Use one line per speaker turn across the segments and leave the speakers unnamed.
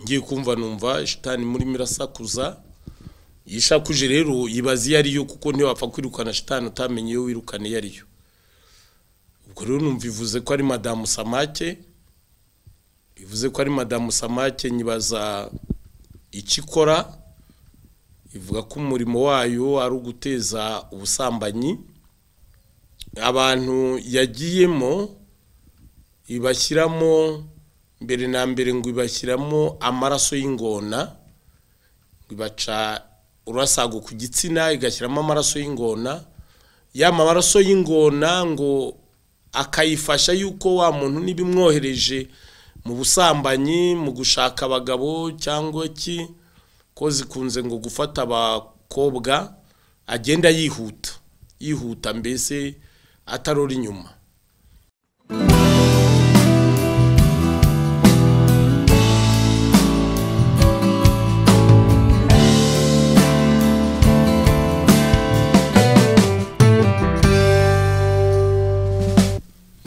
Ngiye kumva numva shitani muri mirasakuza. Yishakuje rero yibaza iyo ariyo, kuko ntiwapfa kwirukana shitani utamenye iyo wirukana iyo ariyo. Ubwo rero numva ivuze ko ari Madamu Samake, ivuze ko ari Madamu Samake, nyibaza icyo ikora. Ivuga ko umurimo wayo ari uguteza ubusambanyi. Abantu yagiyemo ibashyiramo mbere na mbere ngo ibashyiramo amaraso y'ingona, ibaca urasago ku gitsina igashyiramo amaraso y'ingona. Ya maraso y'ingona ngo akayifasha yuko wa muntu nibimwohereje mu busambanyi, mu gushaka abagabo cyangwa ki, ko zikunze ngo gufata abakobwa, agenda yihuta yihuta, mbese atarora inyuma.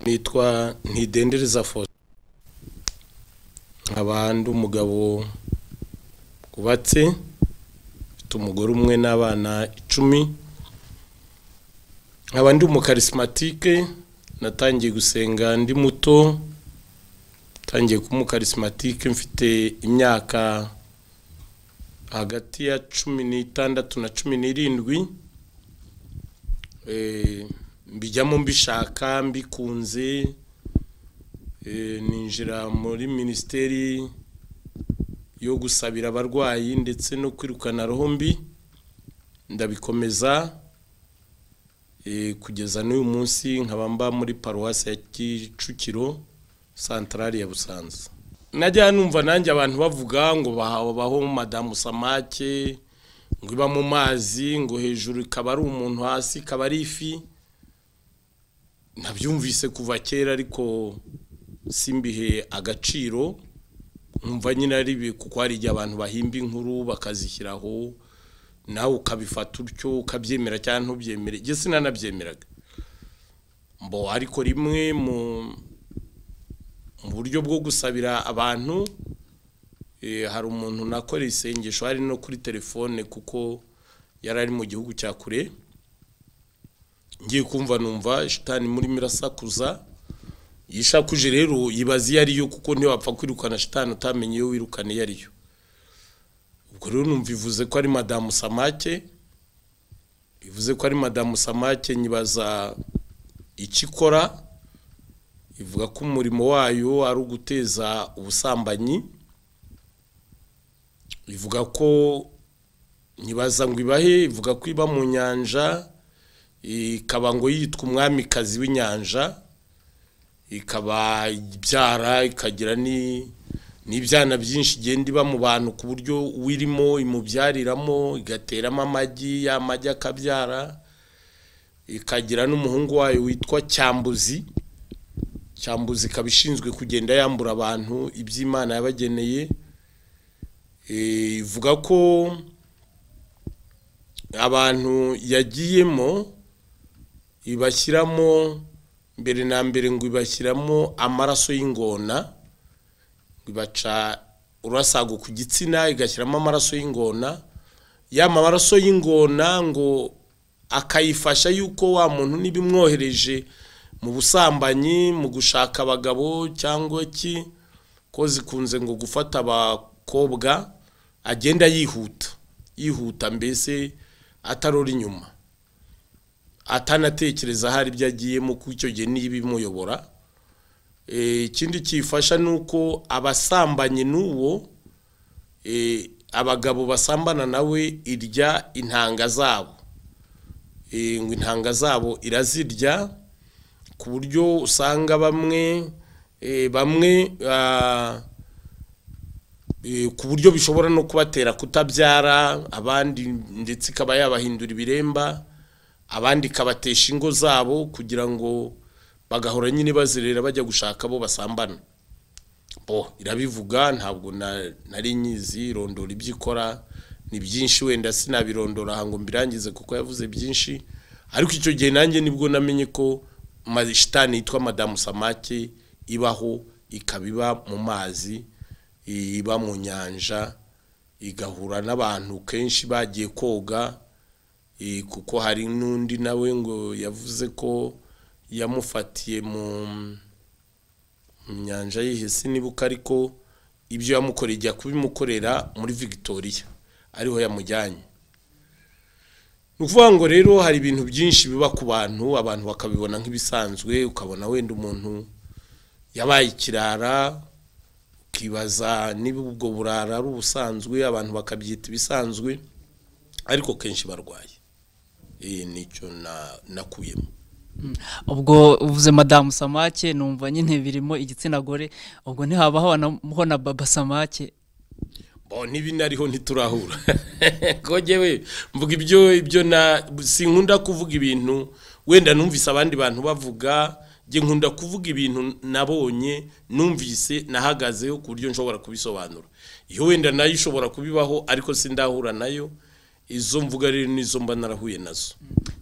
Nitwa Ntidendereza Faustin, nkaba ndi umugabo wubatse, mfite umugore umwe n'abana 10. Nkaba ndi umukarismatike, natangiye gusenga ndi muto, natangiye kuba umukarismatike mfite imyaka hagati ya 16 na 17. Mbijyamo mbishaka mbikunze, ninjira muri minisiteri yo gusabira abarwayi ndetse no kwirukana roho mbi, ndabikomeza kugeza n'uyu munsi nkaba mba muri paruwasi ya Kicukiro santarari ya Busanza. Najya numva nanjye abantu bavuga ngo bahabaho Madamu Samake, ngo iba mu mazi, ngo hejuru ikaba ari umuntu, hasi ikaba ari ifi. Nabyumvise kuva kera ariko simbihe agaciro, nkumva nyine ari kuko hari igihe abantu bahimba inkuru bakazishyiraho, nawe ukabifata utyo ukabyemera cyangwa ntubyemere. Njye sinanabyemeraga mbo, ariko rimwe mu buryo bwo gusabira abantu, hari umuntu nakora isengesho hari no kuri telefone kuko yari ari mu gihugu cya kure. Ngiye kumva numva shitani muri mirasakuza. Yishakuje rero yibaza iyo ariyo, kuko ntiwapfa kwirukana shitani utamenye iyo wirukana iyo ariyo. Ubwo rero numva ivuze ko ari Madamu Samake, ivuze ko ari Madamu Samake, nyibaza icyo ikora. Ivuga ko umurimo wayo ari uguteza ubusambanyi. Ivuga ko nyibaza ngo ibahe, ivuga ko iba mu nyanja, ikaba ngo yitwa umwamikazi w'inyanja, ikaba ibyara ikagira n'ibyana byinshi, igenda iba mu bantu ku buryo uwirimo imubyariramo, igateramo amagi, ya magi akabyara. Ikagira n'umuhungu wayo witwa Cyambuzi. Cyambuzi ikaba ishinzwe kugenda yambura abantu iby'Imana yabageneye. Ivuga ko abantu yagiyemo ibashyiramo mbere na mbere ngo ibashyiramo amaraso y'ingona, ibaca urasago ku gitsina igashyiramo amaraso y'ingona. Ya maraso y'ingona ngo akayifasha yuko wa muntu nibimwohereje mu busambanyi, mu gushaka abagabo cyangwa ki, ko zikunze ngo gufata abakobwa, agenda yihuta yihuta, mbese atarora inyuma, atanatekereza hari ibyo agiyemo kuko icyo gihe n'ibimuyobora. Ikindi kifasha nuko abasambanye n'uwo, abagabo basambana nawe irya intanga zabo, ngo intanga zabo irazirya, ku buryo usanga bamwe ku buryo bishobora no kubatera kutabyara, abandi ndetse ikaba yabahindura ibiremba, abandi ikabatesha ingo zabo kugira ngo bagahora nyine bazerera bajya gushaka abo basambana. Bo irabivuga, ntabwo nari nyizi rondora ibyo ikora ni byinshi, wenda sinabirondora ngo mbirangize kuko yavuze byinshi. Ariko icyo gihe nanjye nibwo namenye ko shitani yitwa Madamu Samake ibaho, ikabiba mu mazi, iba mu nyanja, igahura n'abantu kenshi bagiye koga, kuko hari n'undi nawe ngo yavuze ko yamufatiye mu nyanja y'ihese nibuka, ariko ibyo yamukoreye ijya kubimukorera muri Victoria ariho yamujyanye. Ni ukuvuga ngo rero hari ibintu byinshi biba ku bantu, abantu bakabibona nk'ibisanzwe. Ukabona wenda umuntu yabaye ikirara, ukibaza niba ubwo burara ari ubusanzwe, abantu bakabyita ibisanzwe, ariko kenshi barwaye. Nicyo nakuyemo.
Ubwo uvuze Madamu Samake, numva nyine birimo igitsina gore, ubwo ntihabaho na Baba Samake?
Bo nibinariho ntiturahura. Ko jewe mvuga ibyo na sinkunda kuvuga ibintu wenda numvise abandi bantu bavuga, je nkunda kuvuga ibintu nabonye, numvise, nahagazeho ku buryo nshobora kubisobanura. Iyo wenda nayo ishobora kubibaho ariko sindahura nayo, izo mvuga rero nizo mba narahuye nazo.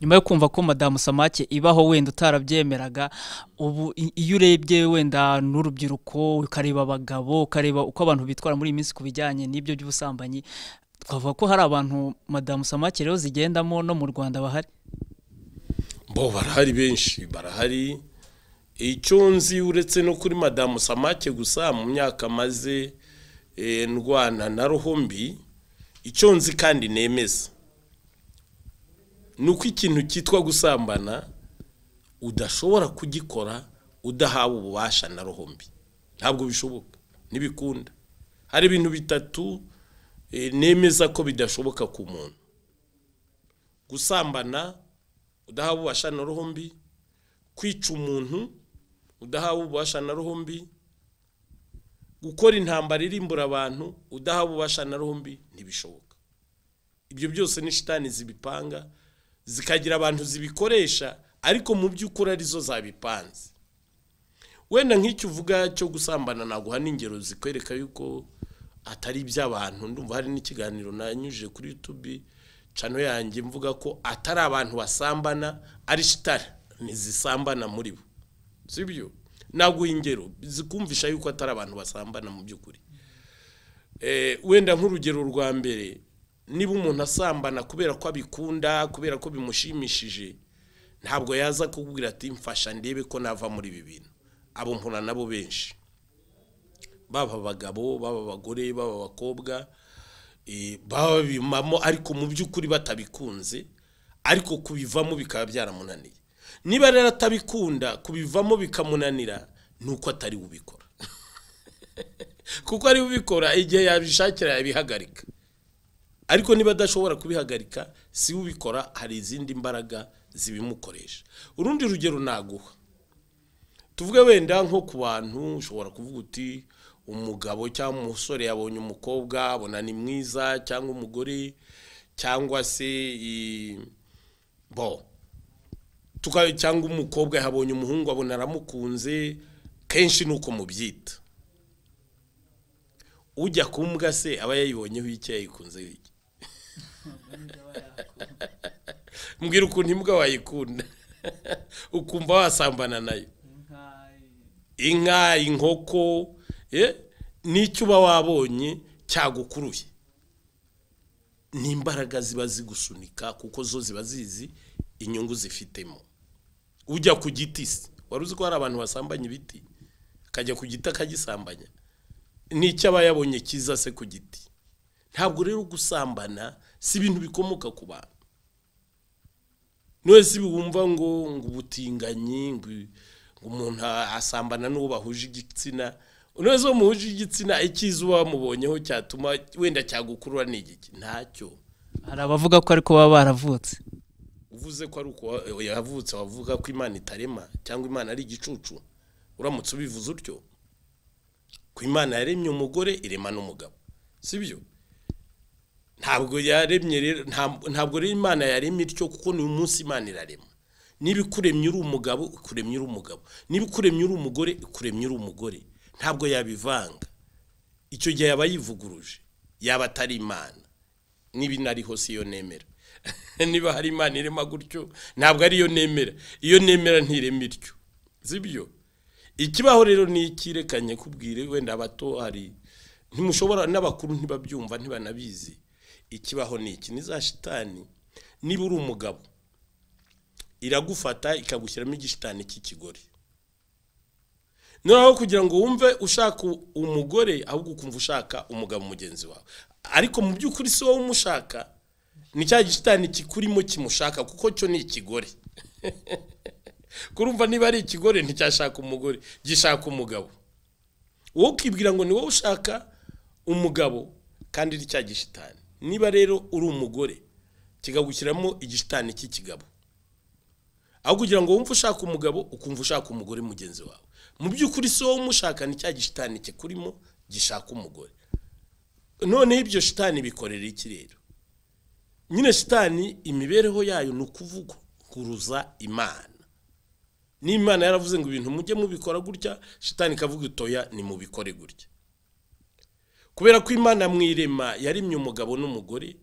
Nyuma yo kumva ko Madamu Samake ibaho wenda utarabyemeraga, ubu iyo urebye wenda n'urubyiruko, ukareba abagabo, ukareba uko abantu bitwara muri iyi minsi ku bijyanye n'ibyo by'ubusambanyi, twavuga ko hari abantu Madamu Samake rero zigendamo no mu Rwanda bahari?
Bo barahari benshi, barahari. Icyo nzi uretse no kuri Madamu Samake gusa, mu myaka maze ndwana na roho mbi, icyo nzi kandi nemeza nuko ikintu cyitwa gusambana udashobora kugikora udahawe ububasha na roho mbi. Ntabwo bishoboka, ntibikunda. Hari ibintu bitatu nemeza ko bidashoboka ku muntu: gusambana udahawe ububasha na roho mbi, kwica umuntu udahawe ububasha na roho mbi, gukora intambara irimbura abantu udahawe ububasha na roho mbi, ntibishoboka. Ibyo byose ni shitani zibipanga, zikagira abantu zibikoresha, ariko mu by'ukuri arizo zabipanze. Wenda nk'icyo uvuga cyo gusambana, naguha n'ingero zikwereka yuko atari iby'abantu. Ndumva hari n'ikiganiro nanyujije kuri YouTube channel yanjye mvuga ko atari abantu basambana, ari shitani zisambana muri bo, sibyo? Naguha ingero zikumvisha yuko atari abantu basambana mu by'ukuri. Wenda nk'urugero rwa mbere, niba umuntu asambana kubera ko abikunda, kubera ko bimushimishije, ntabwo yaza kukubwira ati mfasha ndebe ko nava muri ibi bintu. Abo mpura nabo benshi, baba abagabo, baba abagore, baba abakobwa, baba bimamo ariko mu by'ukuri batabikunze, ariko kubivamo bikaba byaramunaniye. Niba rero atabikunda, kubivamo bikamunanira, nuko atari ubikora. Kuko ari ubikora igihe yabishakira yabihagarika. Ariko niba adashobora kubihagarika, si ubikora, hari izindi mbaraga zibimukoresha. Urundi rugero naguha, tuvuge wenda nko ku bantu, ushobora kuvuga uti umugabo cyangwa umusore yabonye umukobwa abona ni mwiza, cyangwa umugore, cyangwa se bo cyangwa umukobwa yabonye umuhungu abona aramukunze, kenshi nuko mubyita. Ujya kumbwa se aba yayibonyeho iki, yayikunze iki? Mbwira ukuntu imbwa wayikunda ukumva wasambana nayo. Inka, inkoko, n'icyo uba wabonye cyagukuruye, ni imbaraga ziba zigusunika, kuko zo ziba zizi inyungu zifitemo. Ujya ku giti se, wari uzi ko hari abantu basambanya ibiti, akajya ku giti akagisambanya, n'icyo aba yabonye kiza se ku giti. Ntabwo rero gusambana si ibintu bikomoka ku bantu. None si wumva ngo ubutinganyi, ngo umuntu asambana n'uwo bahuje igitsina. None zo muhuje igitsina, icyiza uba wamubonyeho cyatuma wenda cyagukurura ni igiki? Ntacyo.
Hari abavuga ko ariko baba baravutse.
Uvuze ko ari uko yavutse, wavuga ko Imana itarema cyangwa Imana ari igicucu. Uramutse ubivuze utyo, ko Imana yaremye umugore irema n'umugabo, sibyo? Ntabwo yaremye rero, ntabwo rero Imana yaremye ityo, kuko ni umunsi Imana irarema. Niba ikuremye uri umugabo, ikuremye uri umugabo. Niba ikuremye uri umugore, ikuremye uri umugore. Ntabwo yabivanga. Icyo gihe yaba yivuguruje, yaba atari Imana. Niba inariho si yo nemera. Niba hari Imana irema gutyo, ntabwo ariyo nemera. Iyo nemera ntirema ityo, sibyo? Ikibaho rero ni ikirekanye kubwire wenda abato, hari Ntimushobora, n'abakuru ntibabyumva, ntibanabizi. Ikibaho ni iki? Ni za shitani. Niba uri umugabo, iragufata ikagushyiramo igishitani cy'ikigore, noneho kugira ngo wumve ushaka umugore, ahubwo ukumva ushaka umugabo mugenzi wawe, ariko mu by'ukuri si wowe umushaka, ni cya gishitani kikurimo kimushaka, kuko cyo ni ikigore. Kurumva, niba ari ikigore nticyashaka umugore, gishaka umugabo. Wowe ukibwira ngo ni wowe ushaka umugabo, kandi ari cya gishitani. Niba rero uri umugore, kikagushyiramo igishitani cy'ikigabo, aho kugira ngo wumve ushaka umugabo, ukumva ushaka umugore mugenzi wawe. Mu by'ukuri si wowe umushaka, ni cya gishitani kikurimo gishaka umugore. Noneho ibyo shitani bikorera iki rero? Nyine shitani imibereho yayo ni ukuvuguruza Imana. N'Imana yaravuze ngo ibintu mujye mubikora gutya, shitani ikavuga itoya, ni mubikore gutya. Kubera ko Imana mu irema yaremye umugabo n'umugore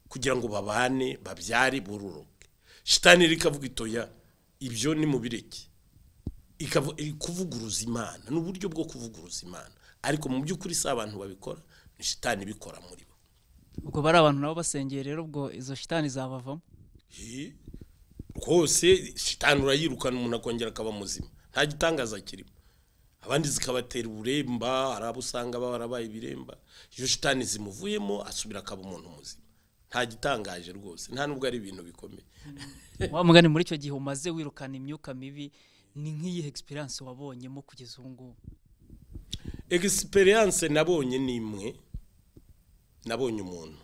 kugira ngo babane, babyare, bororoke. Shitani ikavuga itoya, ibyo ni mubireke. Kuvuguruza Imana ni uburyo bwo kuvuguruza Imana, ariko mu by'ukuri si abantu babikora, ni shitani ibikora muri bo.
Ubwo bari abantu nabo basengeye rero, ubwo izo shitani zabavamo?
Rwose shitani urayirukana, umuntu akongera akaba muzima, nta gitangaza kirimo. Abandi zikabatera uburemba, hari abo usanga barabaye ibiremba, iyo shitani zimuvuyemo asubira akaba umuntu muzima. Nta gitangaje rwose, nta nubwo ari ibintu bikomeye.
Wa mugani, muri icyo gihe umaze wirukana imyuka mibi, ni nk'iyihe experience wabonyemo kugeza ubu ngubu?
Experience nabonye ni imwe. Nabonye umuntu,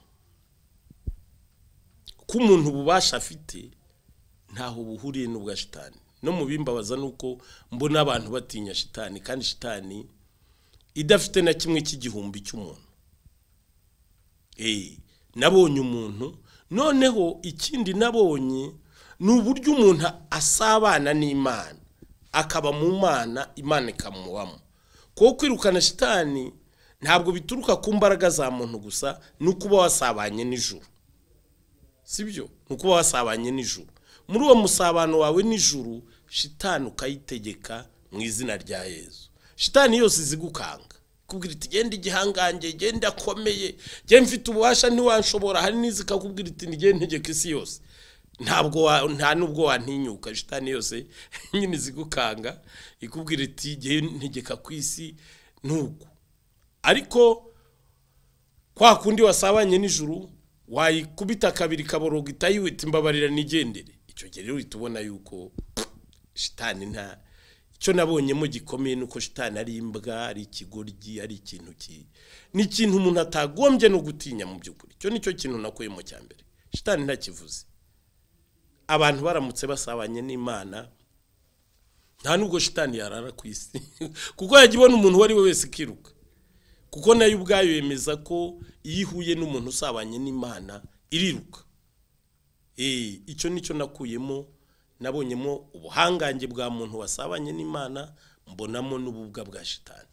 ko umuntu ububasha afite ntaho buhuriye n'ubwa shitani. No mu bimbabaza nuko mbona abantu batinya shitani, kandi shitani idafite na kimwe cy'igihumbi cy'umuntu. Nabonye umuntu. Noneho ikindi nabonye ni uburyo umuntu asabana n'Imana, akaba mu Mana, Imana ikamubamo. Kuko kwirukana shitani ntabwo bituruka ku mbaraga za muntu gusa, ni ukuba wasabanye n'ijuru. Sibyo? Ni ukuba wasabanye n'ijuru. Muri uwo musabano wawe n'ijuru, shitani ukayitegeka mu izina rya Yezu. Shitani yose izigukanga, kubwira iti genda igihangange, genda akomeye, genda mfite ububasha ntiwanshobora. Hari n'izikakubwira iti nigende ntegeka isi yose, ntabwo nta nubwo wantinyuka. Shitani yose nyine izigukanga, ikubwira iti genda ntegeka ku isi nuko. Ariko kwa kundi wasabanye n'ijuru, wayikubita kabiri kaboroga itayiwita imbabarira nigendere. Icyo gihe rero uhita ubona yuko shitani nta icyo nabonyemo gikomeye, nuko shitani ari imbwa, ari ikigoryi, ari ikintu ni ikintu umuntu atagombye no gutinya mu by'ukuri. Icyo nicyo kintu nakuyemo cya mbere. Shitani ntakivuze. Abantu baramutse basabanye n'Imana, nta nubwo shitani yarara ku isi, kuko yajya ibona umuntu uwo ari we wese ikiruka. Kuko nayo ubwayo yemeza ko iyo ihuye n'umuntu usabanye n'Imana iriruka. Icyo nicyo nakuyemo. Nabonyemo ubuhangange bwa muntu wasabanye n'Imana, mbonamo n'ububwa bwa shitani.